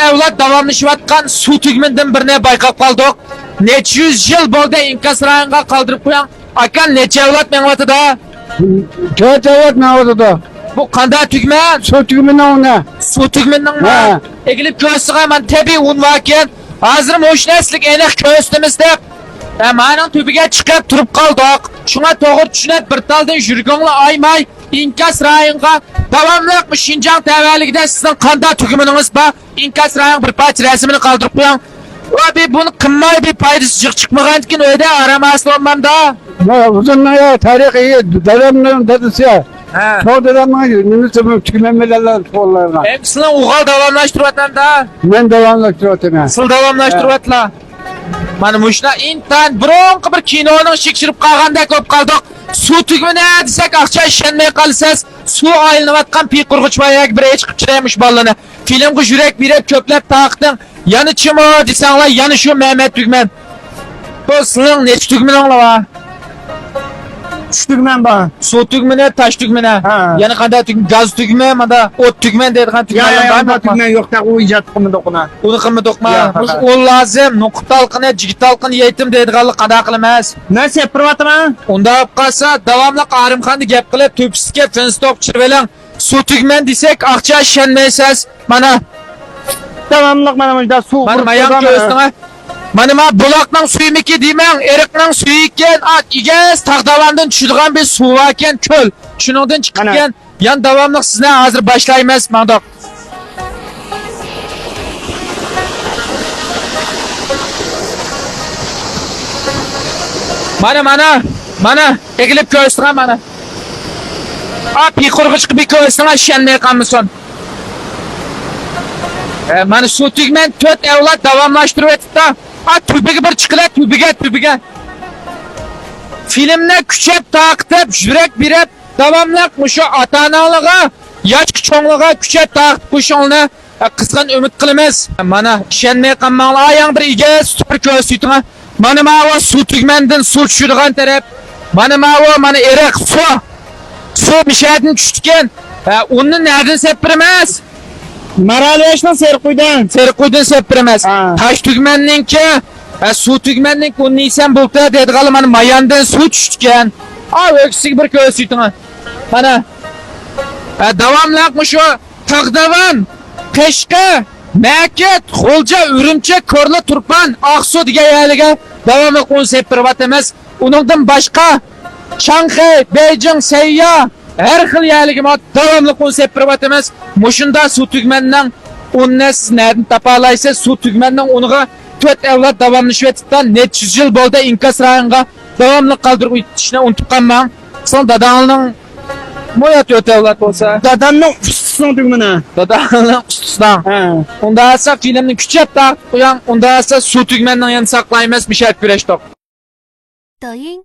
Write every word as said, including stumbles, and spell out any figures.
ئەۋلاد داۋاملىشىۋاتقان سۇ تۈگمىنىدىن بىرنى بايقاپ قالدۇق. نەچچە يۈز يىل بولدى ئىنكاس رايونغا قالدۇرۇپ قويۇڭ. ئاكا، نەچچە ئەۋلاد مېڭىۋاتىدۇ؟ تۆت ئەۋلاد مېڭىۋاتىدۇ. بۇ قانداق تۈگمە؟ سۇ تۈگمىنىڭ ئۇنى. سۇ تۈگمىنىڭ ھە. ئېگىلىپ كۆرسىڭە، مانا تەبىئىي ئۇن باركەن. ھازىر مۇشۇ نەرسىلىك ئېنىق كۆرسىتىمىز دەپ. ھە، مانىڭ تۈبىگە چىقىپ تۇرۇپ قالدۇق. شۇڭا توغرا چۈشىنىپ، بىر تالدىن يۈرىكىڭلار ئايماي، ئىنكاس رايونغا داۋاملىق شىنجاڭ تەۋەلىكىدە سىزنىڭ قانداق تۈگمىنىڭىز بار؟ ئىنكاس رايونىڭ بىر پارچە رەسىمىنى قالدۇرۇپ قويۇڭ. ۋە بى بۇنى قىلماي، بى پايدىسى جىق چىقمىغاندىكىن ئۆيدە ئارام ھاسىل بولمامدا. ما ئۇزۇننىڭ يا تارىخى، دادامنىڭ دادىسى. ھە. چوڭ دادامنىڭ نېمىسى بۇ تۈگمەن بىلەن قوللارغا. ئەمدى سىلەر ئوغۇل داۋاملاشتۇرۇۋاتامدا. مەن داۋاملاشتۇرۇۋاتىمەن. سىل داۋاملاشتۇرۇۋاتلا. مانا مۇشۇلار ئىنتايىن بۇرۇنقى بىر كىنونىڭ شىكشىرىپ قالغاندەك بولۇپ قالدۇق. سۇ تۈگمىنى دېسەك ئاقچا ئىشەنمەي قالىسىز. سۇ ئايلىنىۋاتقان پىقۇرغۇچ ۋايەگە بىر ئېچىقىپ چىراي مۇشۇ بالىنى. فىلىمغا يۈرەك بېرىپ كۆپلەپ تارقىتىڭ. يەنە چىمۇ دېسەڭلار، يەنە شۇ مەمەت تۈگمەن. بۇ سىلىڭ نەچچە تۈگمىنىڭلار بار؟ ئۈچ تۈگمەن بار. سۇ تۈگمىنى، تاش تۈگمىنى. ھە. يەنە قانداق تۈگمەن؟ گاز تۈگمەن، مانا ئوت تۈگمەن دەيدىغان يا، تۈگمەنلەر يا، بارمۇ؟ ئۇنداق تۈگمەن يوق، تېخى ئۇ ئىجاد قىلمىدۇق ئۇنى. ئۇنى قىلمىدۇقما؟ يا، بىز ھە. ئۇن لازىم، نوقۇت تالقىنى، جىگىت تالقىنى يەيتتىم دەيدىغانلار قانداق قىلىمىز؟ مەن سېپىرىۋاتىمەن. ئۇنداق بولۇپ قالسا، داۋاملىق ئارىمخاندا گەپ قىلىپ، تۆپىسىگە فىنستوك چىرىۋېلىڭ. سۇ تۈگمەن دېسەك، ئاقچا ئىشەنمەيسىز. مانا. داۋاملىق مانا مۇشۇنداق سۇ مانا ئۇرۇپ مايان تۇرىدۇ. كۆرسىڭىز. مانا ما بۇلاقنىڭ سۈيىمىكى دېمەڭ، ئېرىقنىڭ سۈيى ئىكەن، ئا، ئېگىز تاغ داۋاندىن چۈشىدىغان بىر سۇ باركەن، كۆل. شۇنىڭدىن ئانا. چىقىدىكەن. يان داۋاملىق سىزنى ھازىر باشلايمىز، ماڭدۇق. مانا، مانا، مانا، ئېگىلىپ كۆرسىڭە، مانا. ئا، پىقۇرغۇچقا بىر كۆرسىڭە، ئىشەنمەي قالمىسۇن. ئە، مانا سۇ تۈگمەن تۆت ئەۋلاد داۋاملاشتۇرۇۋېتىپتۇ. ئا، تۈبىگە بىر چىقىلا، تۈبىگە، تۈبىگە. فىلىمنى كۈچەپ تارقىتىپ، يۈرەك بېرىپ، داۋاملىق مۇشۇ ئاتا-ئاناڭلارغا، ياشقا چوڭلارغا كۈچەپ تارقىتىپ قويۇشۇڭلارنى قىزغىن ئۈمىد قىلىمىز. مانا، ئىشەنمەي قالماڭلار، ئاياڭ بىر ئىگە سۈپۈر كۆرسىتىڭە. مانا، ماۋۇ سۇ تۈگمەندىن سۇ چۈشىدىغان تەرەپ. مانا، ماۋۇ، مانا، ئېرىق، سۇ. سۇ مىشەدىن چۈشىدىكەن. ھە، ئۇننى نەدىن سەپ بېرىمىز؟ مارالبېشىنىڭ سېرىقۇيدىن. سېرىقۇيدىن سەپ بېرىمىز. ھە. تاش تۈگمەننىڭكى، ھە، سۇ تۈگمەننىڭكى ئۇننى يېسەم بولدى دەيدىغانلار مانا ماياندىن سۇ چۈشىدىكەن. ئا، ئۆكسىگە بىر كۆرسىتىڭە. مانا. ھە، داۋاملىق مۇشۇ تاغداۋان، قەشقەر، مەكىت، غۇلجا، ئۈرۈمچى، كورلا، تۇرپان، ئاقسۇ دېگەن يەرلەرگە داۋاملىق ئۇن سېپىپ بېرىۋاتىمىز. ئۇنىڭدىن باشقا، شاڭخەي، بېيجىڭ، سەييا، ھەر خىل يەرلىرىگە داۋاملىق ئۇن سېپىپ بېرىۋاتىمىز. مۇشۇنداق سۇ تۈگمەننىڭ ئۇنىنى سىز نەدىن تاپالايسىز؟ سۇ تۈگمەننىڭ ئۇنىغا تۆت ئەۋلاد داۋاملىشىۋېتىپتۇ. نەچچە يۈز يىل بولدى ئىنكاس رايونغا داۋاملىق قالدۇرۇپ ئۆتۈشنى ئۇنتۇپ قالماڭ. سىزنىڭ داداڭنىڭ مۇ يا تۆت ئەۋلاد بولسا؟ دادامنىڭ ئۇستىسىنىڭ تۈگمىنى. داداڭنىڭ ئۇستىسىنىڭ. ھە. ئۇنداق بولسا فىلىمنى كۈچەپ تارتىپ قويۇڭ. ئۇنداق بولسا سۇ تۈگمەننىڭ يەنە ساقلايمىز، مۇشۇ يەردە كۆرۈشتۇق. دايىڭ